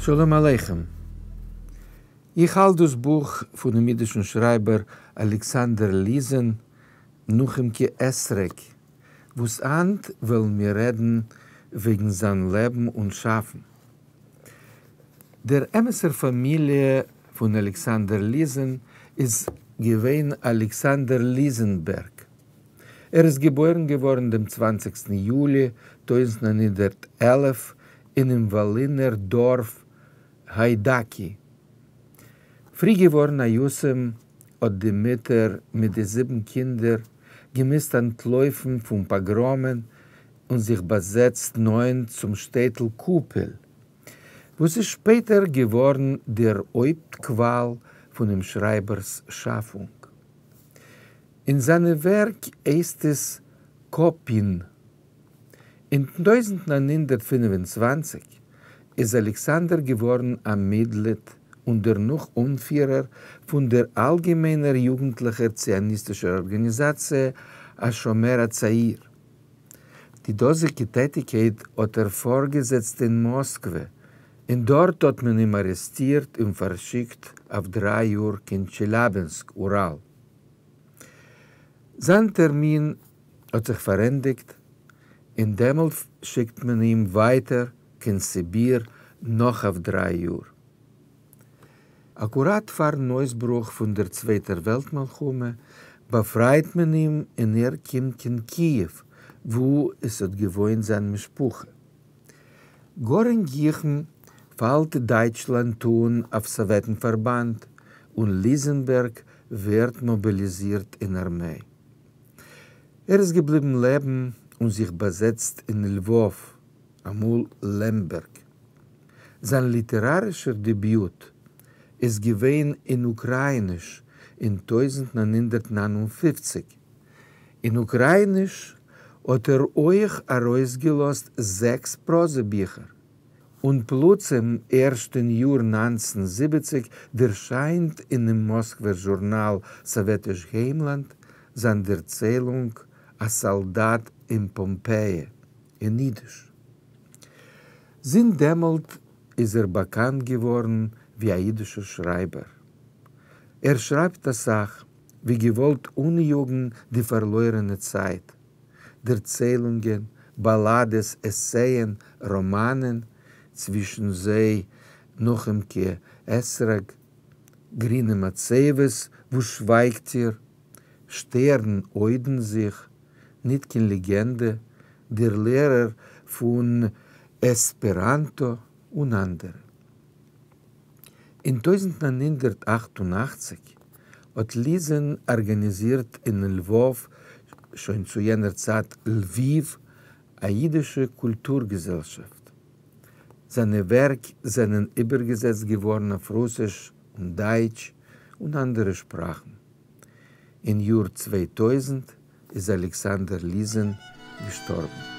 שלום עליכם. איך האלט דאס בוך פונעם אידישן שרייבער אלכסנדר ליזען, נחומ'קע אתרוג, וואס היינט וועלן מיר רעדן וועגן זיין לעבן און שאפן. דער אמת'ער פאמיליע פון אלכסנדר ליזען איז געווען אלכסנדר ליזענבערג. ער איז געבוירן געווארן דעם צוואנציגסטן יולי 1911 אינעם וואלינער דארף היידאקי. פרי געווארן א יתום האט די מוטער מיט די זיבן קינדער געמוזט אנטלויפן פון פאגראמען און זיך באזעצט נאענט צום שטעטל קופעל, וואס איז שפעטער געווארן דער הויפט קוואל פונעם שרייבער'ס שאפונג. אין זיינע ווערק הייסט עס קאפין. אין 1925 איז אלכסנדר געווארן א מיטגליד און דערנאך אנפירער פון דער אלגעמיינער יוגנטליכער ציוניסטישער ארגאניזאציע השומר הצעיר. די דאזיגע טעטיגקייט האט ער פארגעזעצט אין מאסקווע, און דארט האט מען אים ארעסטירט און פארשיקט אויף דריי יאר קיין טשעליאבינסק, אוראל. זיין טערמין האט זיך פארענדיגט, און דעמאלט שיקט מען אים ווייטער קיין סיביר נאך אויף דריי יאר. אקוראט פארן אויסברוך פון דער צווייטער וועלט מלחמה באפרייט מען אים און ער קומט קיין קיעוו וואו עס האט געוואוינט זיין משפחה. גאר אין גיכן פאלט דייטשלאנד אן אויף סאוועטן פארבאנד און ליזענבערג ווערט מאביליזירט אין ארמיי. ער איז געבליבן לעבן און זיך באזעצט אין לוואוו, אמאל לעמבערג. זיין ליטערארישער דעביוט איז געווען אין אוקראיניש אין 1959. אין אוקראיניש האט ער אויך ארויסגעלאזט זעקס פראזע ביכער. און פלוצים ערשט אין יאר 1970 דערשיינט אינעם מאסקווער זשורנאל סאוועטיש היימלאנד זיין דערציילונג א סאלדאט אין פאמפעי אין אידיש. זינט דעמאלט איז ער באקאנט געווארן ווי א אידישער שרייבער. ער שרייבט אסאך, ווי געוואלט אניאגן די פארלוירענע צייט. דערציילונגען, באלאדעס, עסייען, ראמאנען, צווישן זיי נחומ'קע אתרוג, גרינע מצבות, וואס שווייגט איר? שטערן הוידען זיך, ניט קיין לעגענדע, דער לערער פון עספעראנטא און אנדערע. אין 1988 האט ליזען ארגאניזירט אין לוואוו, שוין צו יענער צייט לוויוו, א אידישע קולטור געזעלשאפט. זיינע ווערק זענען איבערגעזעצט געווארן אויף רוסיש און דייטש און אנדערע שפראכן. אין יאר 2000 איז אלכסנדר ליזען געשטארבן.